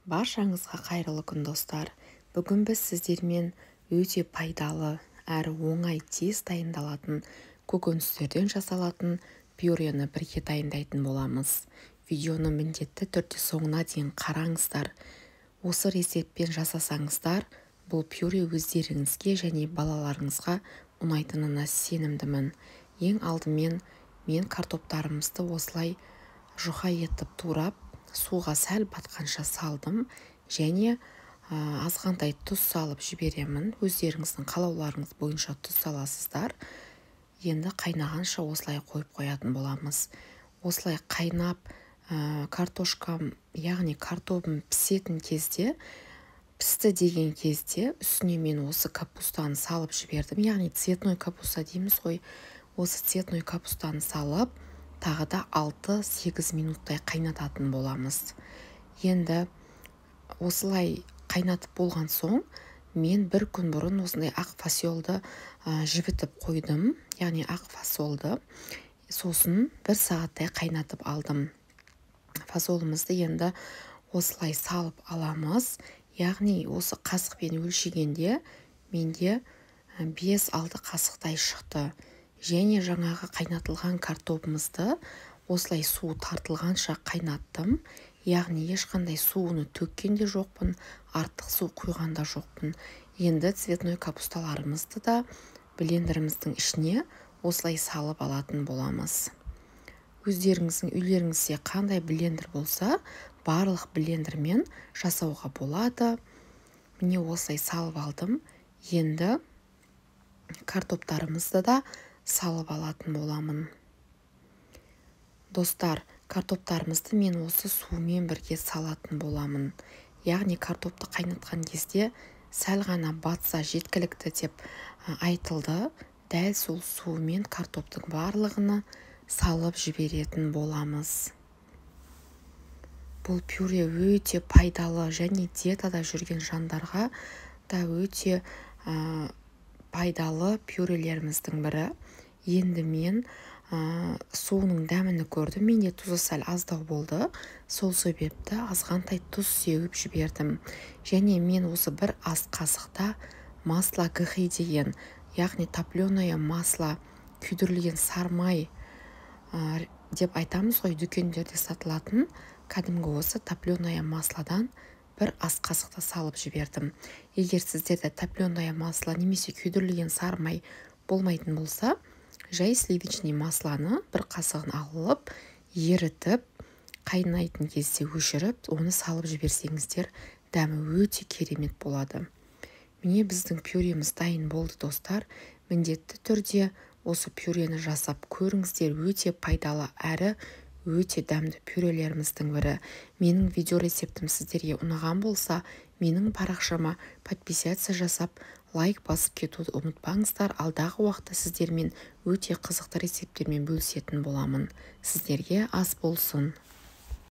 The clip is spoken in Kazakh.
Баршаңызға қайырлы күн, достар! Бүгін біз сіздермен өте пайдалы әрі оңай, тез дайындалатын, көкөністерден жасалатын пюрені бірге дайындайтын боламыз. Видеоны міндетті түрде соңына дейін қараңыздар. Осы рецептпен жасасаңыздар, бұл пюре өздеріңізге және балаларыңызға ұнайтынына сенімдімін. Ең алдымен мен картоптарымызды осылай жұқа етіп турап, суға сәл батқанша салдым және азғантай тұз салып жіберемін. Өздеріңіздің қалауларыңыз бойынша тұз саласыздар. Енді қайнағанша осылай қойып қоятын боламыз. Осылай қайнап, картошкам, яғни картобым пісетін кезде, пісті деген кезде үстіне мен осы капустаны салып жібердім. Яғни цветной капуста дейміз ғой. Осы цветной капустаны салып, тағы да 6-8 минуттай қайнататын боламыз. Енді осылай қайнатып болған соң, мен бір күн бұрын осындай ақ фасолды жібітіп қойдым, яғни ақ фасолды. Сосын бір сағаттай қайнатып алдым. Фасолымызды енді осылай салып аламыз. Яғни осы қасықпен өлшегенде менде 5-6 қасықтай шықты. Және жаңағы қайнатылған картобымызды осылай су тартылғанша қайнаттым. Яғни ешқандай суын төккен де жоқпын, артық су құйған да жоқпын. Енді цветной капусталарымызды да блендеріміздің ішіне осылай салып алатын боламыз. Өздеріңіздің үйлеріңізде қандай блендер болса, барлық блендермен жасауға болады. Міне, осылай салып алдым. Енді картоптарымызды да салып алатын боламын. Достар, картоптарымызды мен осы сумен бірге салатын боламын. Яғни картопты қайнатқан кезде сәл ғана батса жеткілікті деп айтылды. Дәл сол сумен картоптың барлығını салып жіберетін боламыз. Бұл пюре өте пайдалы және диетада жүрген жандарға да өте пайдалы пюрелеріміздің бірі. Енді мен суының дәміні көрдім. Менде тұзы сәл аздау болды. Сол себепті азғантай тұз сеуіп жібердім. Және мен осы бір ас қасықта масло гхи деген, яғни топленое масло, күйдірілген сармай деп айтамыз ғой, дүкендерде сатылатын кәдімгі осы топленое маслодан бір ас қасықты салып жібердім. Егер сіздерде топленое масло немесе күйдірілген сармай болмайтын болса, жай сливочный маслоны бір қасығын алып, ерітіп, қайнайтын кезде өшіріп, оны салып жіберсеңіздер, дәмі өте керемет болады. Міне, біздің пюреміз дайын болды, достар. Міндетті түрде осы пюрені жасап көріңіздер, өте пайдалы әрі өте дәмді пюрелеріміздің бірі. Менің видео рецептім сіздерге ұнаған болса, менің парақшама подписаться жасап, лайк басып кетуді ұмытпаңыздар. Алдағы уақытта сіздермен өте қызықты рецепттермен бөлісетін боламын. Сіздерге ас болсын!